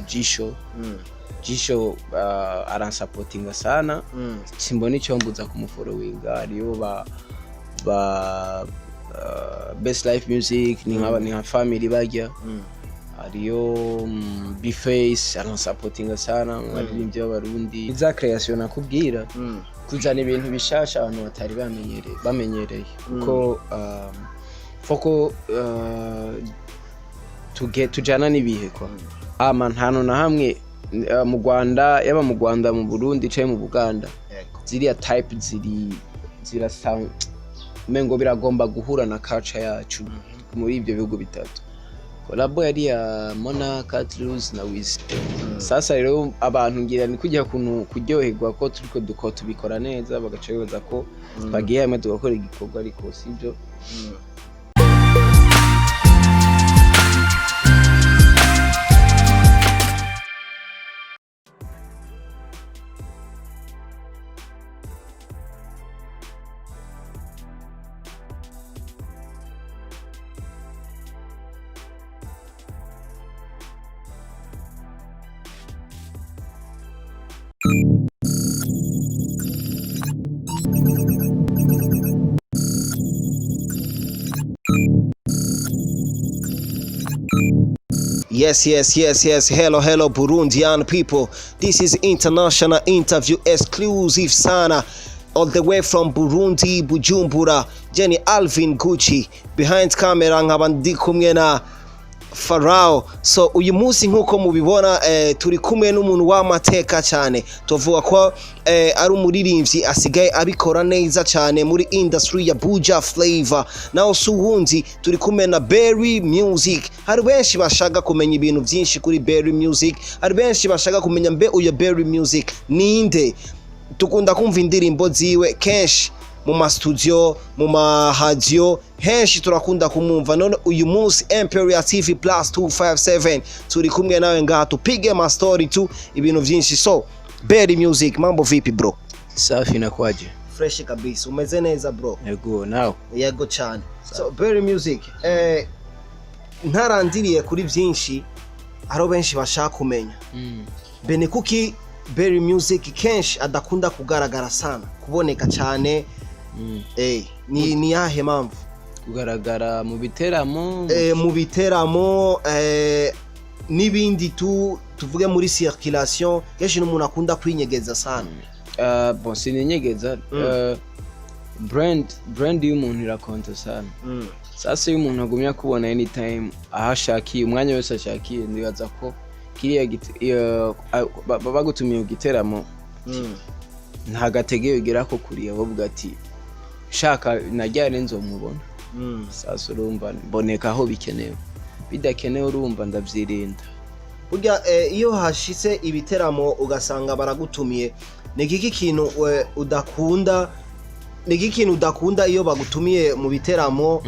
Jisho. Jisho aransapotinga sana. Simbona icyo mbuza kumufollowinga. Hariyo ba Best Life Music, ni nka family barya. Hariyo Bface aransapotinga sana mu baririmbyi b'Abarundi. Za creation nakubwira, kuzana ibintu bishasha abantu batari bamenyereye, kuko foko tujana n'ibihe kwa ama nta na hamwe mu Rwanda, yaba mu Rwanda, mu Burundi canke mu Buganda, ziriya type ziri zirasa umengo biragomba guhura na culture yacu muri ibyo bihugu bitatu. Collabo yari ya Mona Catrus na Wiz. Sasa rero abantu ngira ni kujya kuntu kuryoherwa ko turiko duko tubikora neza, bagaca bibaza ko twagiye hamwe tugakora igikorwa, ariko sibyo. Yes. Hello, hello, Burundian people. This is international interview exclusive sana. All the way from Burundi, Bujumbura. Jenny Alvin Gucci. Behind camera nkaba ndi kumwe na Farao. So uyu munsi nk'uko mubibona, turi kumwe n'umuntu w'amateka cyane. Tuvuga ko ari umuririmbyi asigaye abikora neza cyane muri industry ya Buja Flavor. Naho si uwundi, turi kumwe na Berry Music. Hari benshi bashaka kumenya ibintu byinshi kuri Berry Music. Hari benshi bashaka kumenya mbe uyo Berry Music ninde? Dukunda kumva indirimbo ziwe kenshi mu ma studio, mu ma radio, henshi turakunda kumwumva. None uyu munsi Imperial TV Plus 257 turi kumwe nawe ngaha, tupige ma story tu, ibintu byinshi. So Berry Music, mambo vipi, bro? Safi, nakwaje? Fresh kabisa, umeze neza, bro? Yego, nawe? Yego cyane. So Berry Music, ntarandiriye kuri byinshi, hariho benshi bashaka kumenya bene kuki Berry Music kenshi adakunda kugaragara sana, kuboneka cyane. Ni yahe mpamvu? Kugaragara mu biteramo? Mu biteramo n'ibindi tu, tuvuge muri circulation, kenshi n'umuntu akunda kwinyegeza sana. Bon, sininyegeza. Brand y'umuntu irakonta sana. Sasa iyo umuntu agumya kubona anytime, aho ashakiye, umwanya wese ashakiye, ndibaza ko kiriya iyo, bagutumiye ku giteramo, nta gatege yogera ko kuriya, bavuga ati shaka najyane nzomubona. Sasa urumva mboneka aho bikenewe, bidakenewe urumva ndavyirinda. Burya iyo hashitse ibiteramo ugasanga baragutumiye, ni iki kintu udakunda? Ni iki kintu udakunda iyo bagutumiye mu biteramo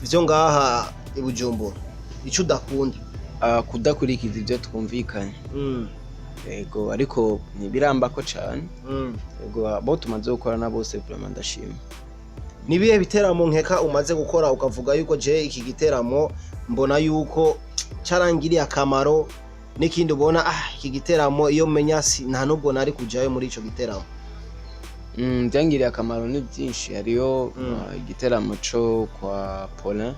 vyo ngaha i Bujumbura, ico udakunda? Kudakurikiza ibyo twumvikanye. Yego, ariko ntibirambako cane. Yego, abo tumaze gukora na bose vraiment ndashima. Ni ibihe biteramo nkeka umaze gukora ukavuga yuko je iki giteramo mbona yuko carangiriye akamaro, n'ikindi ubona iki giteramo iyo menya si nta nubwo nari kujayo muri ico giteramo? Byangiriye akamaro ni byinshi. Hariyo igiteramo co kwa Paulin,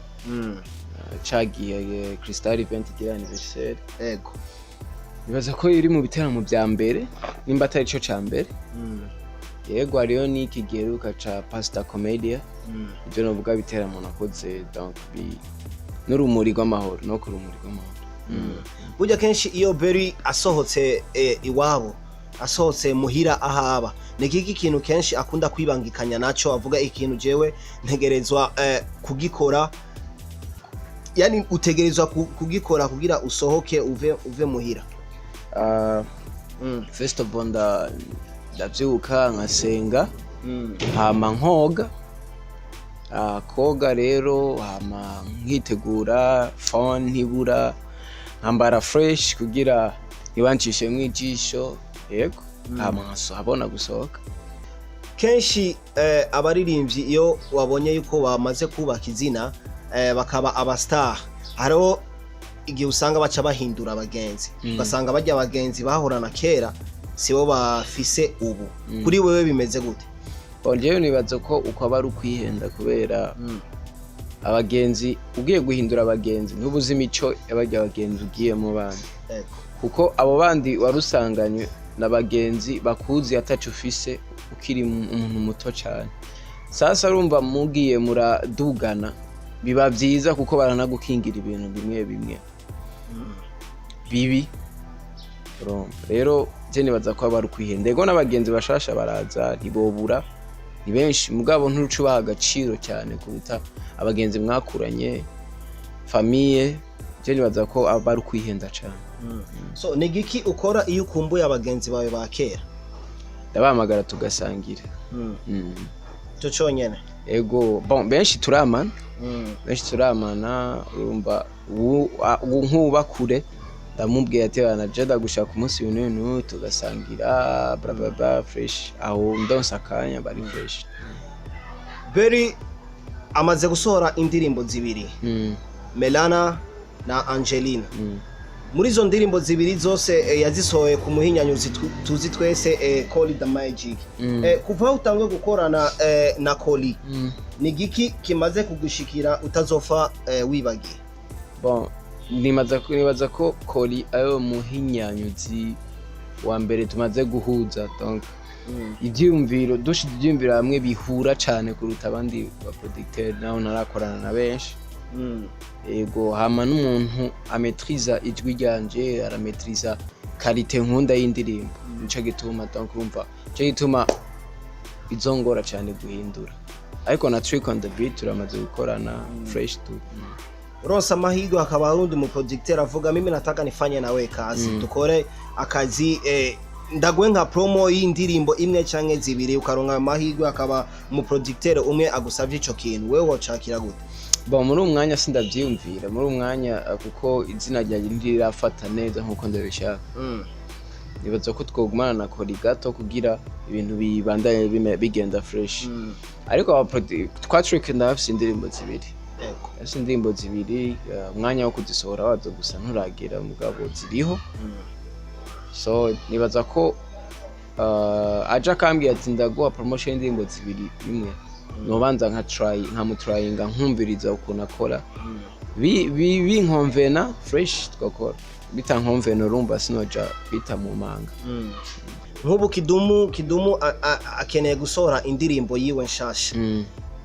cagiye Crystal Event igira anniversaire. Nibaza ko iri mu biteramo vya mbere, nimba atari co ca mbere. Yego, hariyo n'iki giheruka ca Pastor Comedia. Ivyo novuga biteramo nakoze, donc n'urumuri rw'amahoro, no ku rumuri rw'amahoro. Burya kenshi iyo Berry asohotse iwabo, asohotse muhira ahaba, ni iki kintu kenshi akunda kwibangikanya naco, avuga ikintu jewe ntegerezwa kugikora, yani utegerezwa kugikora kugira usohoke uve muhira? First of all, ndavyuka nkasenga, hama nkoga. Koga rero, hama nkitegura, phone ntibura, nkambara fresh kugira ntibancishemwo ijisho. Yego, hama nkabona gusohoka. Kenshi abaririmbyi iyo wabonye yuko bamaze kubaka izina, bakaba aba star, hariho igihe usanga baca bahindura abagenzi, ugasanga bajya abagenzi bahorana kera sibo bafise ubu. Kuri wewe bimeze gute? Bon, jewe nibaza ko uko aba ari ukwihenda, kubera abagenzi, ugiye guhindura abagenzi, ntubuze imico y'abarya abagenzi ugiyemo bandi, kuko abo bandi wari usanganywe n'abagenzi bakuzi ataco ufise, ukiri umuntu muto cyane. Sasa urumva mugiye muradugana, biba vyiza kuko baranagukingira ibintu bimwe bimwe bibi. Urumva rero, je nibaza ko aba ari ukwihenda. Ego, n'abagenzi bashasha baraza, ntibobura, ni benshi, mugabo ntuca ubaha agaciro cyane kuruta abagenzi mwakuranye, famille. Je nibaza ko aba ari ukwihenda cyane. So ni igiki ukora iyo ukumbuye abagenzi bawe ba kera? Ndabahamagara tugasangira. Ico conyene? Ego, bon, benshi turamana, benshi turamana. Urumva ubu nkuba kure, ndamubwiye ati: "Bana, je ndagushaka umunsi uyu n'uyu n'uyu," tugasangira, bla bla bla, fresh. Aho ndonse akanya, bari fresh. Berry amaze gusohora indirimbo zibiri, Melana na Angelina. Muri izo ndirimbo zibiri zose yazisohoye ku muhinyanyuzi tuzi twese, Colly the Magic. Kuva aho utanguye gukorana na Colly, ni igiki kimaze kugushikira utazofa wibagiye? Bon, nibaza ko Colly ariwe muhinyanyuzi wa mbere tumaze guhuza, donc ivyiyumviro, dushize ivyiyumviro hamwe bihura cane kuruta abandi ba producteur, naho ntarakorana na benshi. Ego, hama n'umuntu ametriza ijwi ryanje, arametriza qualité nkunda y'indirimbo. Nico gituma, donc urumva, nico gituma bizongora cane guhindura. Ariko na Trick on the Beat turamaze gukorana fresh tu. Uronse amahirwe hakaba hari undi mu producteur avuga: "Mimi nataka nifanye nawe kazi, dukore akazi, ndaguhe nka promo y'indirimbo imwe canke zibiri," ukaronka amahirwe akaba umu producteur umwe agusavye ico kintu, wewe wocakira gute? Bon, muri uwo mwanya sindavyiyumvira muri uwo mwanya, kuko izina ryanjye ntirirafata neza nkuko ndabishaka. Nibaza ko twogumana na Colly gato kugira ibintu bibandanye bigenda fresh. Ariko twa Trick ndafise indirimbo zibiri. Ndafise indirimbo zibiri, umwanya wo kuzisohora wazo gusa nturagera, mugabo ziriho. So nibaza ko aje akambwira ati: "Ndaguha promotion y'indirimbo zibiri imwe," nobanza nka try, nkamutrayinga, nkumviriza ukuntu akora. Binkonvena, fresh, twakora. Bitankonvena, urumva sinoja kwita mu manga. Nk'ubu Kidumu akeneye gusohora indirimbo yiwe nshasha.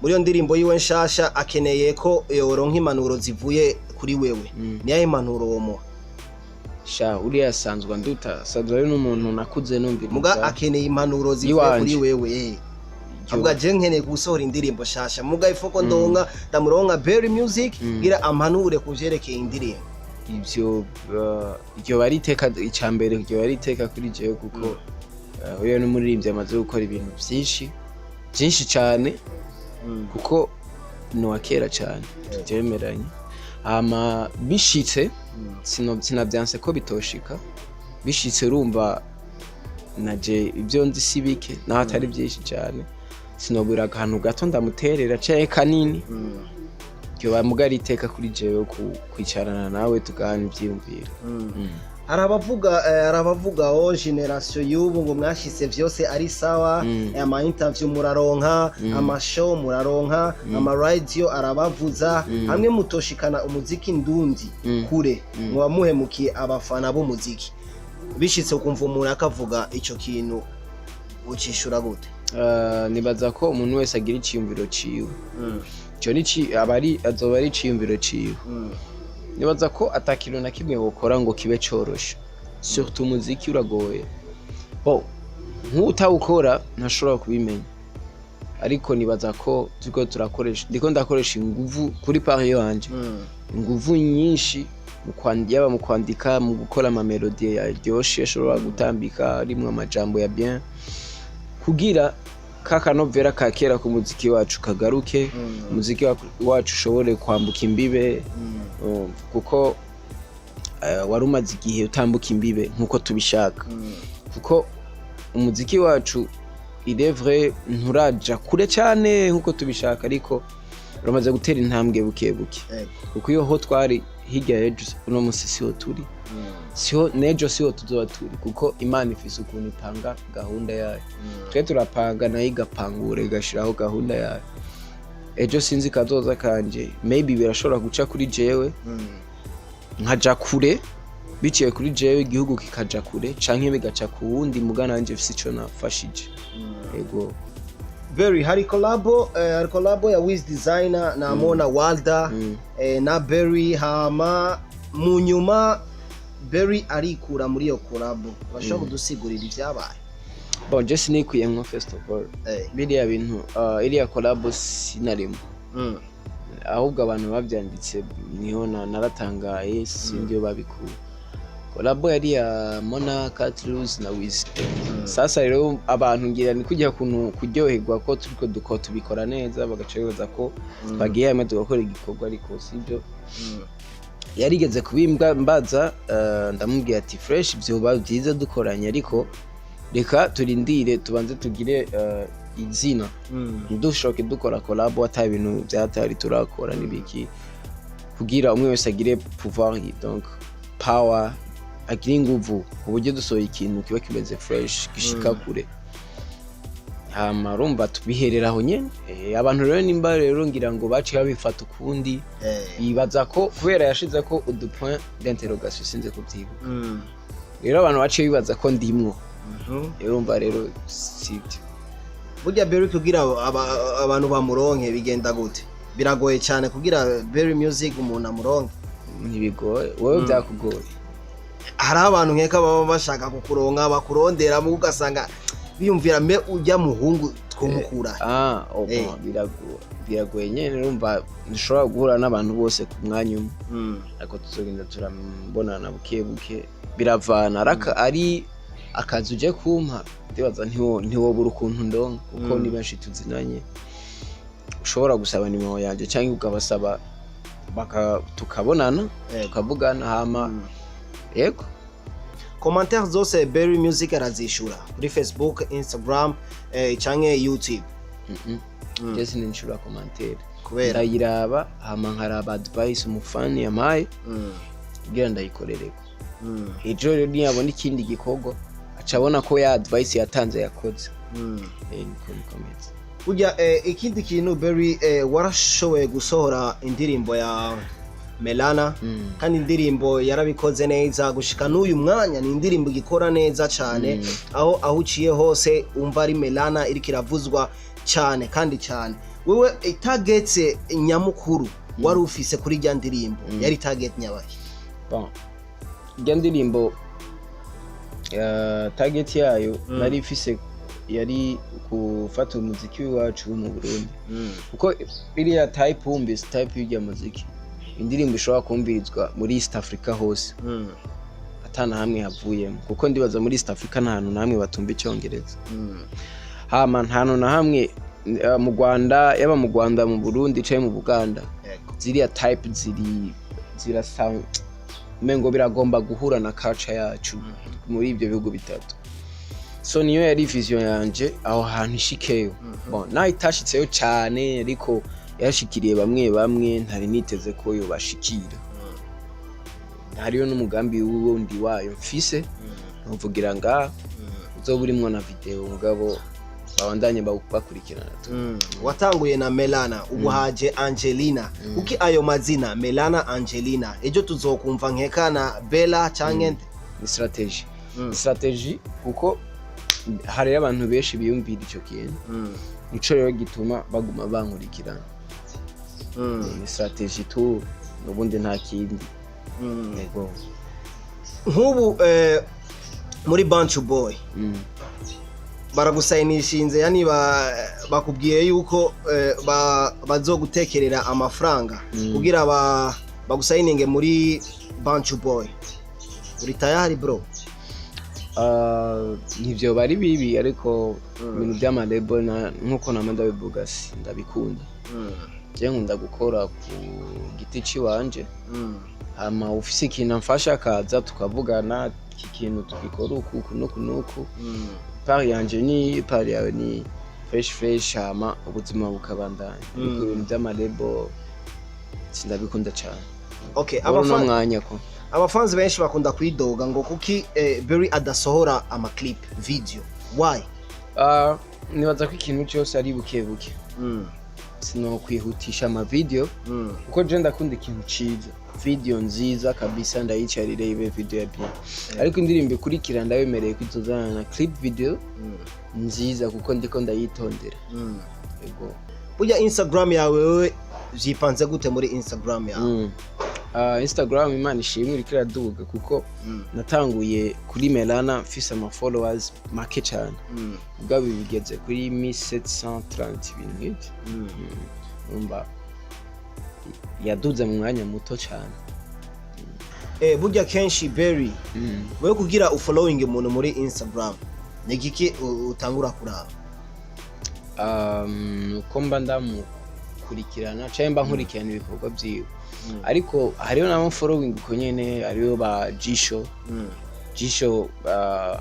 Muri iyo ndirimbo yiwe nshasha akeneye ko yoronka impanuro zivuye kuri wewe. Niyahe impanuro womuha? Sha, uriya asanzwe anduta, asanzwe ari n'umuntu nakuze numviriza. Muga akeneye impanuro zivuye Iwanje. kuri wewe. Avuga: "Je nkeneye gusohora indirimbo nshasha, muga ifoko ndonka ndamuronka Berry Music gira ampanure ku vyerekeye indirimbo." Ivyo iryo bari iteka, icya mbere iryo bari iteka kuri jewe, kuko uyo n'umuririmbyi amaze gukora ibintu byinshi byinshi cyane, kuko ni uwa kera cyane, tubyemeranye. Hama bishitse, sinavyanse ko bitoshika. Bishitse, urumva naje ibyo nzi si bike, naho atari byinshi cyane, sinobura akantu gato ndamuterera canke kanini. Ryoba muga ari iteka kuri jewe kwicarana nawe tugahana ivyiyumviro. Hari abavuga o génération y'ubu ngo mwashyize vyose ari sawa, ama interview muraronka, ama show muraronka, ama radio arabavuza, hamwe mutoshikana umuziki ndundi kure, muba muhemukiye abafana b'umuziki. Bishitse ukumva umuntu akavuga ico kintu, ucishura gute? Nibaza ko umuntu wese agira iciyumviro ciwe. Ico ni aba ari, azoba ari iciyumviro ciwe. Nibaza ko ata kintu na kimwe wokora ngo kibe coroshe, surtout umuziki uragoye. Bo nk'utawukora ntashobora kubimenya, ariko nibaza ko turiko turakoresha, ndiko ndakoresha inguvu kuri part yanje, inguvu nyinshi yaba mu kwandika, mu gukora ama mélodie yaryoshe ashobora gutambika, arimwo amajambo ya bien, kugira ka kanovera ka kera ku muziki wacu kagaruke, umuziki wacu ushobore kwambuka imbibe, kuko wari umaze igihe utambuka imbibe nkuko tubishaka, kuko umuziki wacu, il est vrai, nturaja kure cyane nkuko tubishaka, ariko uramaze gutera intambwe buke buke, kuko iyo ho twari Hirya y'ejo, uno munsi siho turi, siho n'ejo siho tuzoba turi, kuko Imana ifise ukuntu ipanga gahunda yayo. Twe turapanga, nayo igapangura, igashiraho gahunda yayo. Ejo sinzi kazoza kanje. Maybe birashobora guca kuri jewe nkaja kure, biciye kuri jewe igihugu kikaja kure, canke bigaca ku wundi muga nanje mfise ico nafashije. Ego. Very hari collabo ya Wiz Designer na Mona Walda na Berry. Hama mu nyuma Berry arikura muri iyo collabo. Bashobora kudusigurira ivyabaye? Bon, je sinikuyemwo, first of all. Biriya bintu, iriya collabo sinarimo. Ahubwo abantu bavyanditse niho naratangaye, sindi iyo babikuye. Collabo yari ya Mona Catrus na Wiz. Sasa rero abantu ngira ni kujya kuntu kuryoherwa ko turiko duko tubikora neza, bagaca bibaza ko twagiye hamwe tugakora igikorwa, ariko sibyo. Yarigeze kubimbwa mbaza, ndamubwira ati: "Fresh, vyoba byiza dukoranye, ariko reka turindire tubanze tugire izina, ntidushoke dukora collabo ata ibintu vyatari turakora n'ibiki, kugira umwe wese agire pouvoir, donc power, agire inguvu, ku buryo dusohoye ikintu kiba kimeze fresh, gishika kure." Hama urumva tubiherera aho nyene. Abantu rero nimba rero ngira ngo baciye babifata ukundi, bibaza ko kubera yashize ko udu point d'interrogation, sinze kuvyibuka. Rero abantu baciye bibaza ko ndimwo. Urumva rero sibyo. Burya Berry, kugira abantu bamuronke bigenda gute? Biragoye cyane kugira Berry Music umuntu amuronke? Ntibigoye. Wowe byakugoye? Hari abantu nkeka baba bashaka kukuronka, bakurondera, mu ugasanga biyumvira: "Mbe ujya muhungu twomukura?" Ah, oh, bon, biragoye, biragoye nyene. Urumva ntushobora guhura n'abantu bose ku mwanya umwe, ariko tuzogenda turabonana buke buke, biravana. Araka ari akazi uje kumpa, ndibaza ntiwobura ukuntu ndonka, kuko ni benshi tuzinanye. Ushobora gusaba nimero yanje cyangwa ukabasaba tukabonana, tukavugana, hama yego. Commentaire zose Berry Music arazishura kuri Facebook, Instagram canke YouTube? Je sininshura commentaire. Kubera? Ndayiraba, hama nkaraba advice umufani yampaye kugira ndayikorereko. Ejo rero niyabona ikindi gikorwa, aca abona ko ya advice yatanze yakoze. Niko bikomeza. Burya ikindi kintu, Berry, warashoboye gusohora indirimbo ya Melana, kandi indirimbo yarabikoze neza. Gushika n'uyu mwanya ni indirimbo igikora neza cyane, aho uciye hose umva ari Melana iriko iravuzwa cyane kandi cyane. Wewe target nyamukuru wari ufise kuri rya ndirimbo yari target nyabahe? Bon, irya ndirimbo, target yayo nari ifise yari gufata umuziki w'iwacu wo mu Burundi, kuko iriya type, wumvise type y'irya muziki, indirimbo ishobora kumvirizwa muri East Africa hose, atana hamwe havuyemo, kuko ndibaza muri East Africa nta hantu na hamwe batumva icyongereza. Hama nta hantu na hamwe, mu Rwanda, yaba mu Rwanda, mu Burundi canke mu Buganda, ziriya type ziri zirasa, umengo biragomba guhura na culture yacu muri ibyo bihugu bitatu. So niyo yari vision yanje, aho hantu ishikeyo. Bon, naho itashitseyo cane, ariko yashikiriye bamwe bamwe ntari niteze ko yobashikira. Hariyo n'umugambi wundi wayo mfise, ntuvugira ngaha, uzoba urimwo na video, mugabo babandanye bakurikirana tu. Watanguye na Melana, ubu haje Angelina. Kuki ayo mazina Melana, Angelina? Ejo tuzokumva nkeka na Bella canke nde? Ni strategy. Ni strategy kuko hariyo abantu benshi biyumvira ico kintu, nico rero gituma baguma bankurikirana. Ni strategy tu, ubundi nta kindi. Yego. Nk'ubu muri Bantu Boy baragusayinishinze, yani bakubwiye yuko bazogutekerera amafaranga kugira bagusayininge muri Bantu Boy, uri tayari, bro? Ah, ntivyoba ari bibi, ariko ibintu vy'ama label nkuko nama ndabivuga, si ndabikunda. Je nkunda gukora ku giti ciwanje. Hama ufise ikintu amfasha akaza tukavugana: "Iki kintu tugikora uku, uku n'uku n'uku, part yanje ni part yawe ni fresh fresh", hama ubuzima bukabandanya. Ariko ibintu vy'ama label sindabikunda cane. Okay, Muri uno mwanya ko abafanzi benshi bakunda kwidoga ngo kuki Berry adasohora ama clip video, why? Ah, nibaza ko ikintu cyose ari buke buke. Sinokwihutisha ama video kuko je ndakunda ikintu ciza, video nziza kabisa, ndayicarire ibe video ya bien, ariko indirimbo ikurikira ndabemereye ko izozana na clip video nziza kuko ndiko ndayitondera. Yego. Burya Instagram yawe, wewe vyipanze gute muri Instagram yawe? Ah, Instagram, Imana ishimwe, iriko iraduga kuko natanguye kuri Melana mfise ama followers make cyane, ubwo bigeze kuri 1730, ibintu nk'ibyo. Urumva yaduze mu mwanya muto cyane. Burya kenshi Berry, wewe kugira ufollowing umuntu muri Instagram ni igiki utangura kuraba? Uko mba ndamukurikirana cyangwa mba nkurikirana ibikorwa byiwe, ariko hariho nabo following uko nyene, hariho ba Jisho. Jisho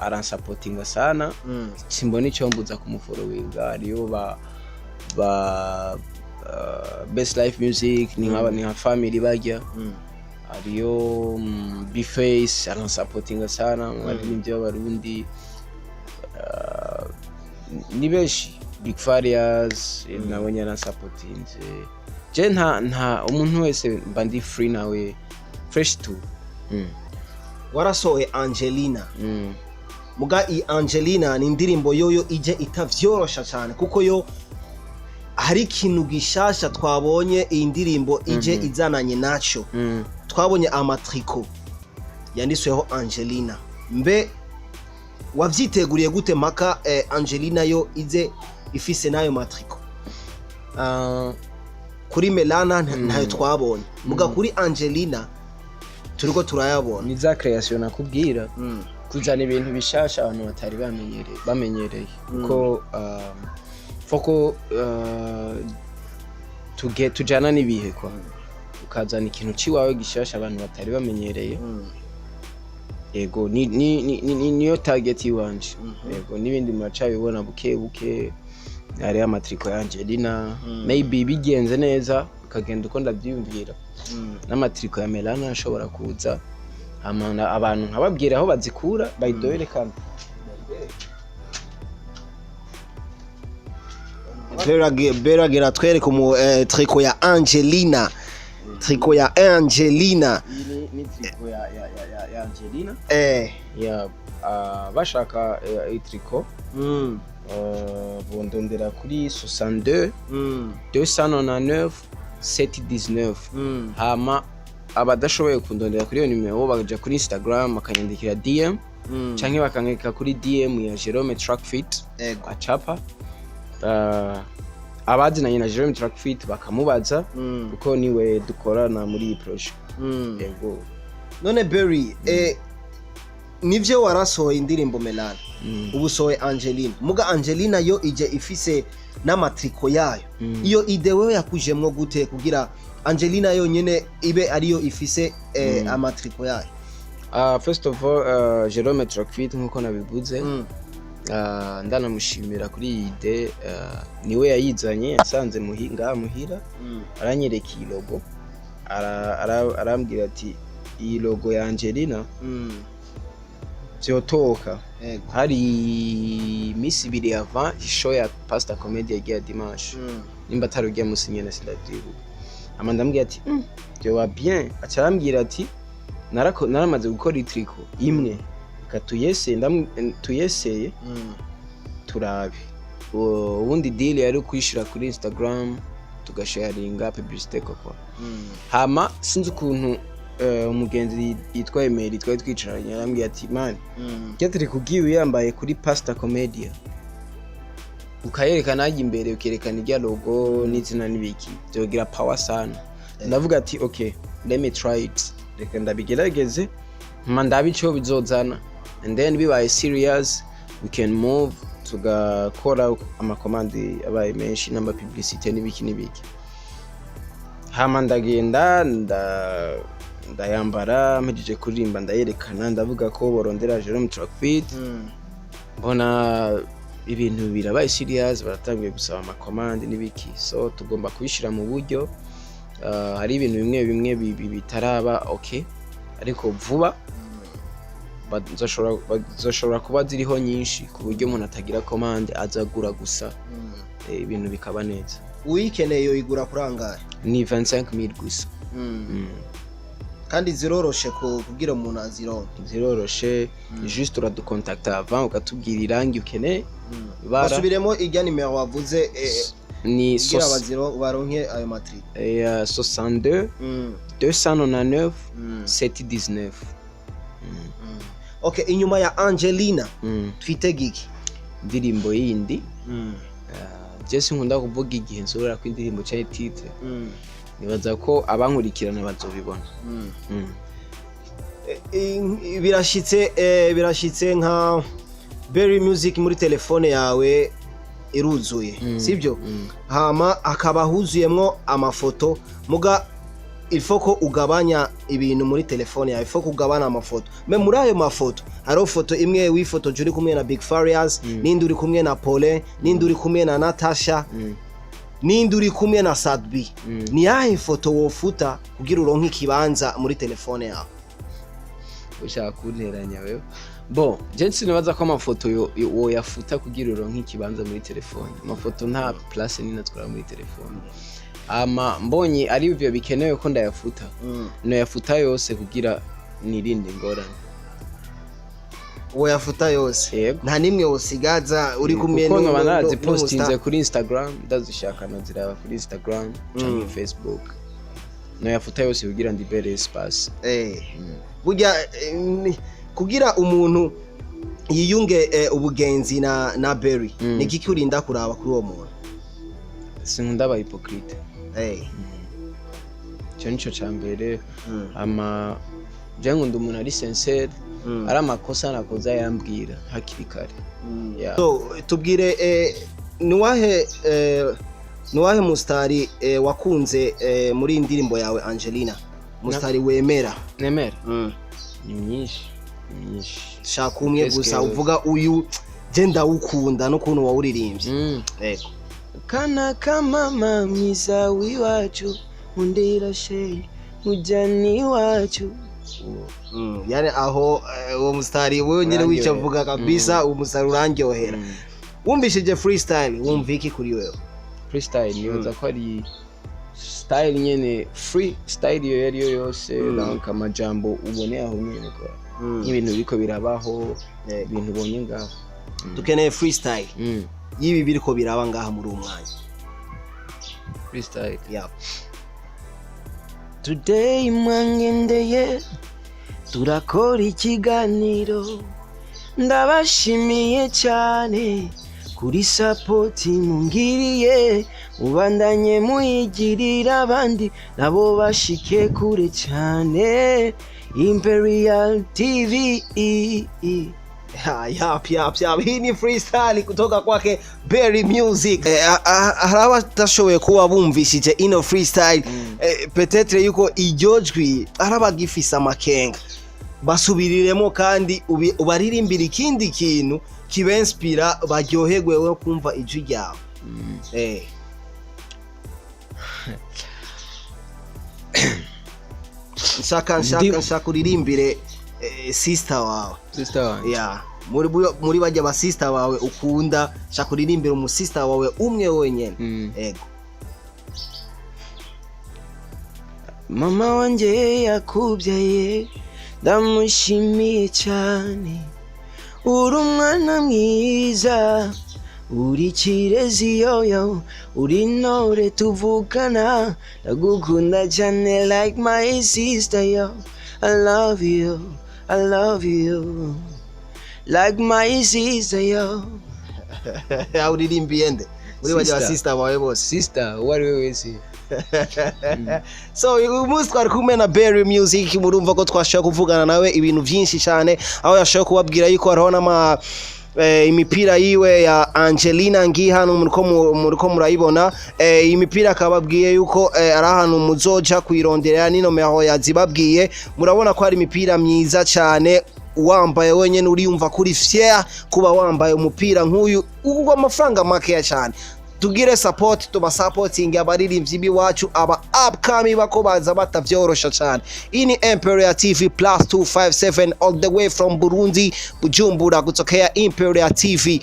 aransapotinga sana, simbona icyo mbuza kumufollowinga. Hariho ba Best Life Music, ni nka family bajya. Hariyo Bface, aransapotinga sana mu baririmbyi b'Abarundi. Ni benshi, Big Farias nabonye yaransapotinze. Je nta umuntu wese mba ndi free nawe, fresh tu. Warasohoye Angelina. Muga iyi Angelina ni indirimbo yoyo ije itavyorosha cyane kuko yo hari ikintu gishasha twabonye iyi ndirimbo ije izananye naco. Twabonye amatriko yanditsweho Angelina. Mbe wavyiteguriye gute mpaka Angelina yo ize ifise n'ayo matriko? Kuri Melana ntayo twabonye, muga kuri Angelina turiko turayabona. Ni za creation nakubwira, kuzana ibintu bishasha abantu batari bamenyereye kuko foko tujana n'ibihe kwa ukazana ikintu ciwawe gishasha abantu batari bamenyereye. Yego, niyo target iwanje. Yego, n'ibindi muracabibona buke buke. Hariho amatriko ya Angelina. Maybe bigenze neza bikagenda uko ndavyiyumvira, n'amatriko ya Melana ashobora kuza, hama abantu nkababwira aho bazikura. Bayidoyerekana. Beragira twereke umu triko ya Angelina, triko ya Angelina. Iyi ni triko ya Angelina. Ya, bashaka iyi triko, bondondera kuri 62 299 719. Hama abadashoboye kundondera kuri iyo nimero bakaja kuri Instagram bakanyandikira DM canke bakanyandika kuri DM ya Jerome Trackfit. Acapa abazinanye na Jerome Trackfit bakamubaza kuko niwe dukorana muri iyi projet. Yego. None Berry, nivyo warasohoye indirimbo Melana, ubu usohoye Angelina, muga Angelina yo ije ifise n'amatriko yayo. Iyo idée wewe yakujemwo gute kugira Angelina yonyene ibe ariyo ifise amatriko yayo? First of all, Jerome Trackfit, nkuko nabivuze, ndanamushimira kuri iyi idée. Niwe yayizanye, yasanze ngaha muhira, aranyereka iyi logo, arambwira ati iyi logo ya Angelina vyotoka. Hari iminsi 2 avant show ya Pastor Comedy yagiye dimanche, nimba atari ugiye musi nyene sindavyibuka. Hama ndamubwira ati vyoba bien." Aca arambwira ati naramaze gukora itriko imwe, reka tuyeseye." Tuyeseye turabe. Ubundi deal yari kuyishira kuri Instagram tugasharinga publicité koko. Hama sinzi ukuntu umugenzi yitwa Emery twari twicaranye yarambwiye ati man, turi kugiye yambaye kuri Pastor Comedia, ukayerekana hajya imbere, ukerekana irya logo n'izina n'ibiki, byogira power sana. Ndavuga ati okay, let me try it, reka ndabigerageze mpa ndabe ico bizozana, and then bibaye serious we can move, tugakora amakomandi abaye menshi n'ama publicité n'ibiki n'ibiki. Hama ndagenda ndayambara, mpejeje kuririmba ndayerekana, ndavuga ko borondera Jerome Trackfit. Mbona ibintu birabaye serious, baratangiye gusaba amakomande n'ibiki, so tugomba kubishyira mu buryo. Hari ibintu bimwe bimwe bitaraba okay, ariko vuba bazoshobora kuba ziriho nyinshi, ku buryo umuntu atagira commande, azagura gusa, ibintu bikaba neza. Uyikeneye yoyigura kurangaye? Ni 25000 gusa. Kandi ziroroshe kugira umuntu azironke? Ziroroshe, juste uraducontacta avant, ukatubwira irangi ukeneye, ibara. Basubiremo irya nimero wavuze, Ni kugira baronke ayo matriko. 62 299 719. Okay, inyuma ya Angelina twitege iki? Indirimbo yindi. Je sinkunda kuvuga igihe nsohora ko indirimbo canke titre. Nibaza ko abankurikirana bazobibona. Birashitse nka Berry Music muri telefone yawe iruzuye, sibyo? Mm. Hama hakaba huzuyemwo amafoto, muga il faut ko ugabanya ibintu muri telefone yawe, il faut ko ugabana amafoto. Mais muri ayo mafoto hariho foto imwe wifotoje uri kumwe na Big Farious, n'indi uri kumwe na Paulin, n'indi uri kumwe na Natasha, n'indi uri kumwe na Sadbi. Ni yahe foto wofuta kugira uronke ikibanza muri telefone yawe? Ushaka kunteranya wewe. Bon, je sinibaza ko amafoto woyafuta kugira uronke ikibanza muri telefone. Amafoto nta place nini atwara muri telefone. Ama mbonye ari ivyo bikenewe ko ndayafuta, noyafuta yose kugira nirinde ingorane. Woyafuta yose? Yego. Nta nimwe wosigaza uri kumwe Kuko noba narazipostinze n'umustar? kuri Instagram, ndazishaka noziraba kuri Instagram canke Facebook. Noyafuta yose kugira ndibere espace. Burya kugira umuntu yiyunge ubugenzi na Berry, ni iki urinda kuraba kuri uwo muntu? Sinkunda aba hypocrite. Ico nico ca mbere. Ama je nkunda umuntu ari sincere, ari amakosa nakoze ayambwira hakiri kare. Yeah. So, tubwire, niwahe mustari wakunze muri iyi ndirimbo yawe Angelina, mustari wemera? Nemera ni myinshi, ni myinshi. Shaka umwe Qu'est-ce gusa uvuga uyu je ndawukunda n'ukuntu wawuririmbye. Yego. Kana kamama mwiza w'iwacu, nkundira shenge mujyani wacu. Yani aho uwo mustari wewe nyine wica Urandyohera. avuga kabisa, uwo mustari urandyohera. Wumvishije freestyle, wumva iki kuri wewe? Freestyle nibaza ko ari style nyene, free style iyo ariyo yose. Donc amajambo uboneye aho nyene kwa nk'ibintu biriko birabaho, ibintu ubonye ngaho. Dukeneye freestyle y'ibi biriko biraba ngaha muri uwo mwanya. Freestyle. Yeah. Today mwangendeye turakora ikiganiro, ndabashimiye cyane kuri support mungiriye, mubandanye muyigirira abandi nabo bashike kure cyane. Imperial TV. Yap, yap, yap. Hii ni freestyle kutoka kwake Berry Music. Hari abatashoboye kuba bumvishije ino freestyle, peut-être yuko iryo jwi hari abagifise amakenga, basubiriremo kandi ubaririmbire ikindi kintu kibenspira, baryoherwe we kumva ijwi ryawe. Nshaka nshaka uririmbire sister wawe. Sister wanje? Yeah. Muri bajya ba sister wawe ukunda, shaka uririmbire umusista wawe umwe wenyene. Ego. Mama wanje yakubyaye, ndamushimiye cyane, uri umwana mwiza, uri kirezi yoyo, uri intore tuvukana, ndagukunda cyane like my sister yo. I love you, I love you like my sister yo. Aho uririmbiye nde muri bajya ba Sister. sister bawe bose? Sister uwo ari we wese. So uyu munsi twari kumwe na Berry Music. Murumva ko twashoboye kuvugana nawe ibintu byinshi cyane, aho yashoboye kubabwira yuko hariho n'ama imipira yiwe ya Angelina ngiyi hano muriko murayibona. Iyi mipira akababwiye yuko ari ahantu muzoja kuyirondera, n'inomero yazibabwiye. Murabona ko hari imipira myiza cyane, wambaye wenyine uriyumva kuri fier kuba wambaye umupira nk'uyu ugurwa amafaranga makeya cyane. Tugire support, tuba supporting abaririmbyi b'iwacu, aba upcoming bako baza batavyorosha cyane. Iyi ni Imperial TV plus 257, all the way from Burundi, Bujumbura, kutokea Imperial TV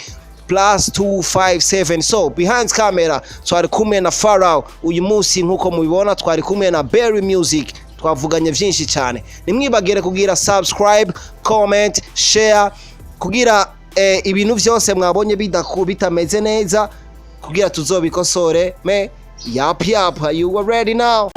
plus 257. So behind camera twari kumwe na Farao. Uyu munsi nkuko mubibona twari kumwe na Berry Music, twavuganye vyinshi cyane. Nimwibagire kugira subscribe, comment, share kugira ibintu vyose mwabonye bidaku bitameze neza kugira tuzobikosore. Me yap yap, you are ready now.